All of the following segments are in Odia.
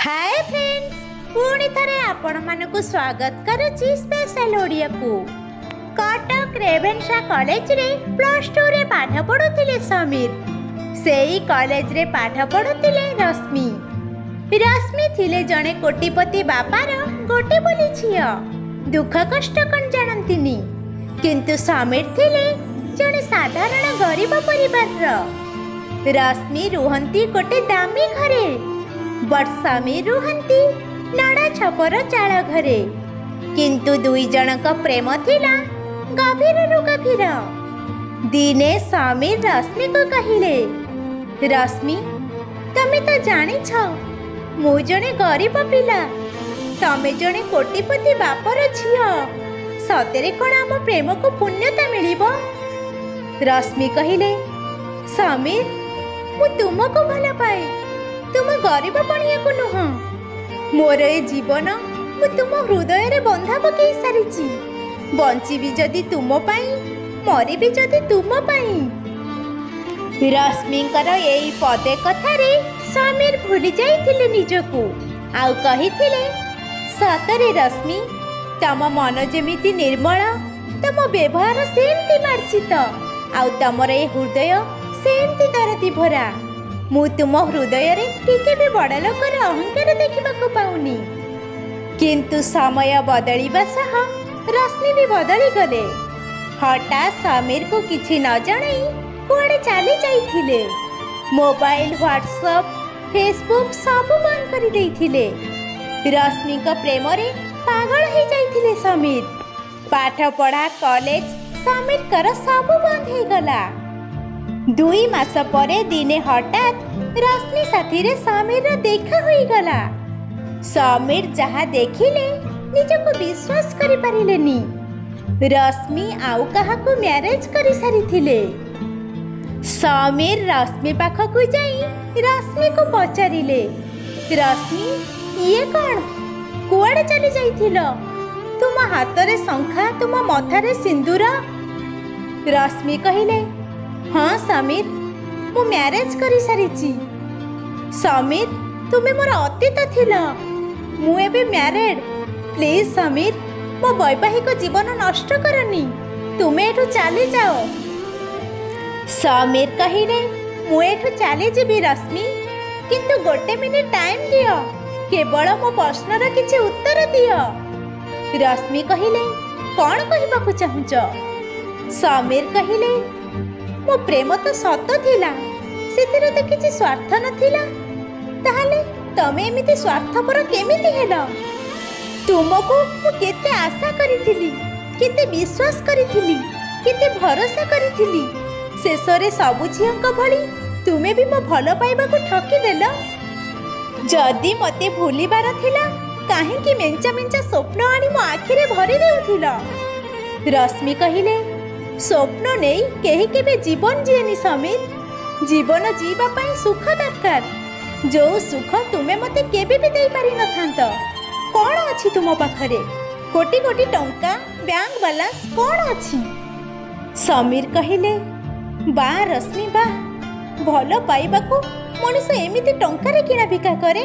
ହାଏ ଫ୍ରେଣ୍ଡସ୍, ପୁଣି ଥରେ ଆପଣମାନଙ୍କୁ ସ୍ୱାଗତ କରୁଛି ସ୍ପେଶାଲ ଓଡ଼ିଆକୁ। କଟକ ରେଭେନ୍ସା କଲେଜରେ +2ରେ ପାଠ ପଢ଼ୁଥିଲେ ସମୀର। ସେଇ କଲେଜରେ ପାଠ ପଢ଼ୁଥିଲେ ରଶ୍ମି। ରଶ୍ମି ଥିଲେ ଜଣେ କୋଟିପତି ବାପାର ଗୋଟେ ବୋଲି ଝିଅ। ଦୁଃଖ କଷ୍ଟ କ'ଣ ଜାଣନ୍ତିନି। କିନ୍ତୁ ସମୀର ଥିଲେ ଜଣେ ସାଧାରଣ ଗରିବ ପରିବାରର। ରଶ୍ମି ରୁହନ୍ତି ଗୋଟେ ଦାମୀ ଘରେ, ବଟ୍ ସମୀର ରୁହନ୍ତି ନଡ଼ା ଛପର ଚାଳ ଘରେ। କିନ୍ତୁ ଦୁଇ ଜଣଙ୍କ ପ୍ରେମ ଥିଲା ଗଭୀରରୁ ଗଭୀର। ଦିନେ ସମୀର ରଶ୍ମିକୁ କହିଲେ, ରଶ୍ମି, ତମେ ତ ଜାଣିଛ ମୁଁ ଜଣେ ଗରିବ ପିଲା, ତମେ ଜଣେ କୋଟିପତି ବାପର ଝିଅ। ସତରେ କ'ଣ ଆମ ପ୍ରେମକୁ ପୁଣ୍ୟତା ମିଳିବ? ରଶ୍ମି କହିଲେ, ସମୀର, ମୁଁ ତୁମକୁ ଭଲ ପାଏ, ତୁମ ଗରିବ ପଣିଆକୁ ନୁହଁ। ମୋର ଏ ଜୀବନ ମୁଁ ତୁମ ହୃଦୟରେ ବନ୍ଧା ପକେଇ ସାରିଛି। ବଞ୍ଚିବି ଯଦି ତୁମ ପାଇଁ, ମରିବି ଯଦି ତୁମ ପାଇଁ। ରଶ୍ମିଙ୍କର ଏଇ ପଦେ କଥାରେ ସମୀର ଭୁଲି ଯାଇଥିଲେ ନିଜକୁ, ଆଉ କହିଥିଲେ, ସତରେ ରଶ୍ମି, ତମ ମନ ଯେମିତି ନିର୍ମଳ, ତମ ବ୍ୟବହାର ସେମିତି ମାର୍ଜିତ, ଆଉ ତମର ଏ ହୃଦୟ ସେମିତି ଦରଦି ଭରା। ମୁଁ ତୁମ ହୃଦୟରେ ଟିକେ ବି ବଡ଼ ଲୋକର ଅହଙ୍କାର ଦେଖିବାକୁ ପାଉନି। କିନ୍ତୁ ସମୟ ବଦଳିବା ସହ ରଶ୍ମି ବି ବଦଳିଗଲେ। ହଠାତ୍ ସମୀରକୁ କିଛି ନ ଜଣାଇ କୁଆଡ଼େ ଚାଲି ଯାଇଥିଲେ। ମୋବାଇଲ, ହ୍ୱାଟ୍ସଆପ୍, ଫେସବୁକ୍ ସବୁ ବନ୍ଦ କରିଦେଇଥିଲେ। ରଶ୍ମିଙ୍କ ପ୍ରେମରେ ପାଗଳ ହେଇଯାଇଥିଲେ ସମୀର। ପାଠପଢ଼ା, କଲେଜ ସମୀରଙ୍କର ସବୁ ବନ୍ଦ ହେଇଗଲା। 2 ମାସ ପରେ ଦିନେ ହଠାତ୍ ରଶ୍ମି ସାଥିରେ ସମୀରର ଦେଖା ହୋଇଗଲା। ସମୀର ଯାହା ଦେଖିଲେ ନିଜକୁ ବିଶ୍ୱାସ କରିପାରିଲେନି। ରଶ୍ମି ଆଉ କାହାକୁ ମ୍ୟାରେଜ କରିସାରିଥିଲେ। ସମୀର ରଶ୍ମି ପାଖକୁ ଯାଇ ରଶ୍ମିକୁ ପଚାରିଲେ, ରଶ୍ମି, ଇଏ କ'ଣ? କୁଆଡ଼େ ଚାଲି ଯାଇଥିଲ? ତୁମ ହାତରେ ଶଙ୍ଖା, ତୁମ ମଥାରେ ସିନ୍ଦୁର। ରଶ୍ମି କହିଲେ, ହଁ ସମୀର, ମୁଁ ମ୍ୟାରେଜ କରିସାରିଛି। ସମୀର, ତୁମେ ମୋର ଅତୀତ ଥିଲ, ମୁଁ ଏବେ ମ୍ୟାରେଡ୍। ପ୍ଲିଜ୍ ସମୀର, ମୋ ବୈବାହିକ ଜୀବନ ନଷ୍ଟ କରନି, ତୁମେ ଏଠୁ ଚାଲିଯାଅ। ସମୀର କହିଲେ, ମୁଁ ଏଠୁ ଚାଲିଯିବି ରଶ୍ମି, କିନ୍ତୁ ଗୋଟେ ମିନିଟ୍ ଟାଇମ୍ ଦିଅ, କେବଳ ମୋ ପ୍ରଶ୍ନର କିଛି ଉତ୍ତର ଦିଅ। ରଶ୍ମି କହିଲେ, କ'ଣ କହିବାକୁ ଚାହୁଁଛ? ସମୀର କହିଲେ, ମୋ ପ୍ରେମ ତ ସତ ଥିଲା, ସେଥିରେ ତ କିଛି ସ୍ୱାର୍ଥ ନଥିଲା, ତାହେଲେ ତମେ ଏମିତି ସ୍ୱାର୍ଥପର କେମିତି ହେଲ? ତୁମକୁ ମୁଁ କେତେ ଆଶା କରିଥିଲି, କେତେ ବିଶ୍ୱାସ କରିଥିଲି, କେତେ ଭରସା କରିଥିଲି, ଶେଷରେ ସବୁ ଝିଅଙ୍କ ଭଳି ତୁମେ ବି ମୋ ଭଲ ପାଇବାକୁ ଠକିଦେଲ। ଯଦି ମୋତେ ଭୁଲିବାର ଥିଲା, କାହିଁକି ମେଞ୍ଚା ମେଞ୍ଚା ସ୍ୱପ୍ନ ଆଣି ମୋ ଆଖିରେ ଭରି ଦେଉଥିଲ? ରଶ୍ମି କହିଲେ, ସ୍ୱପ୍ନ ନେଇ କେହି କେବେ ଜୀବନ ଜିଏନି ସମୀର। ଜୀବନ ଜିଇବା ପାଇଁ ସୁଖ ଦରକାର, ଯୋଉ ସୁଖ ତୁମେ ମୋତେ କେବେ ବି ଦେଇପାରିନଥାନ୍ତ। କ'ଣ ଅଛି ତୁମ ପାଖରେ? କୋଟି କୋଟି ଟଙ୍କା, ବ୍ୟାଙ୍କ ବାଲାନ୍ସ କ'ଣ ଅଛି? ସମୀର କହିଲେ, ବା ରଶ୍ମି ବା, ଭଲ ପାଇବାକୁ ମଣିଷ ଏମିତି ଟଙ୍କାରେ କିଣା ବିକା କରେ,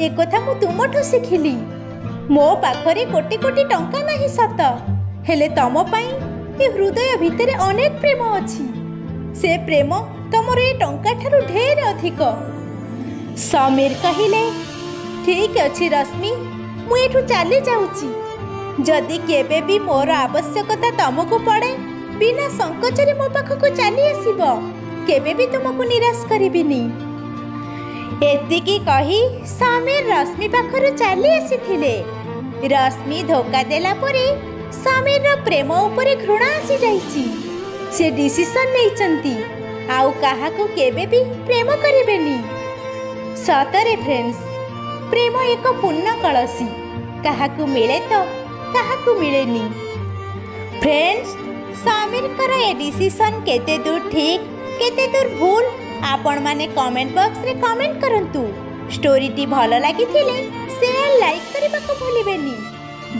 ଏକଥା ମୁଁ ତୁମଠୁ ଶିଖିଲି। ମୋ ପାଖରେ କୋଟି କୋଟି ଟଙ୍କା ନାହିଁ ସତ, ହେଲେ ତମ ପାଇଁ ଏ ହୃଦୟ ଭିତରେ ଅନେକ ପ୍ରେମ ଅଛି। ସେ ପ୍ରେମ ତମର ଏ ଟଙ୍କା ଠାରୁ ଢେର ଅଧିକ। ସମୀର କହିଲେ, ଠିକ୍ ଅଛି ରଶ୍ମି, ମୁଁ ଏଠୁ ଚାଲି ଯାଉଛି। ଯଦି କେବେ ବି ମୋର ଆବଶ୍ୟକତା ତମକୁ ପଡ଼େ, ବିନା ସଂକୋଚରେ ମୋ ପାଖକୁ ଚାଲି ଆସିବ। କେବେ ବି ତୁମକୁ ନିରାଶ କରିବିନି। ଏତିକି କହି ସମୀର ରଶ୍ମି ପାଖରୁ ଚାଲି ଆସିଥିଲେ। ରଶ୍ମି ଧୋକା ଦେଲା ପରେ ସମୀରର ପ୍ରେମ ଉପରେ ଘୃଣା ଆସିଯାଇଛି। ସେ ଡିସିସନ୍ ନେଇଛନ୍ତି ଆଉ କାହାକୁ କେବେ ବି ପ୍ରେମ କରିବେନି। ସତରେ ଫ୍ରେଣ୍ଡସ୍, ପ୍ରେମ ଏକ ପୂର୍ଣ୍ଣ କଳସୀ, କାହାକୁ ମିଳେ ତ କାହାକୁ ମିଳେନି। ଫ୍ରେଣ୍ଡସ୍, ସମୀରଙ୍କର ଏ ଡିସିସନ୍ କେତେ ଦୂର ଠିକ୍, କେତେ ଦୂର ଭୁଲ, ଆପଣମାନେ କମେଣ୍ଟ ବକ୍ସରେ କମେଣ୍ଟ କରନ୍ତୁ। ଷ୍ଟୋରିଟି ଭଲ ଲାଗିଥିଲେ ସେୟାର, ଲାଇକ୍ କରିବାକୁ ଭୁଲିବେନି।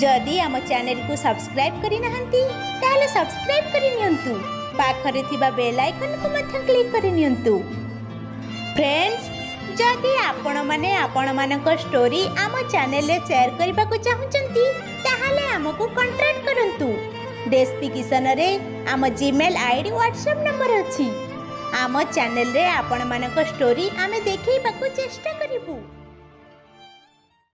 ଯଦି ଆମ ଚ୍ୟାନେଲକୁ ସବସ୍କ୍ରାଇବ୍ କରିନାହାନ୍ତି, ତାହେଲେ ସବସ୍କ୍ରାଇବ୍ କରିନିଅନ୍ତୁ। ପାଖରେ ଥିବା ବେଲ୍ ଆଇକନ୍କୁ ମଧ୍ୟ କ୍ଲିକ୍ କରିନିଅନ୍ତୁ। ଫ୍ରେଣ୍ଡସ୍, ଯଦି ଆପଣମାନେ ଆପଣମାନଙ୍କ ଷ୍ଟୋରି ଆମ ଚ୍ୟାନେଲରେ ସେୟାର କରିବାକୁ ଚାହୁଁଛନ୍ତି, ତାହେଲେ ଆମକୁ କଣ୍ଟାକ୍ଟ କରନ୍ତୁ। ଡେସ୍କ୍ରିପସନରେ ଆମ ଜିମେଲ୍ ଆଇଡି, ହ୍ୱାଟ୍ସଆପ୍ ନମ୍ବର ଅଛି। ଆମ ଚ୍ୟାନେଲରେ ଆପଣମାନଙ୍କ ଷ୍ଟୋରି ଆମେ ଦେଖେଇବାକୁ ଚେଷ୍ଟା କରିବୁ।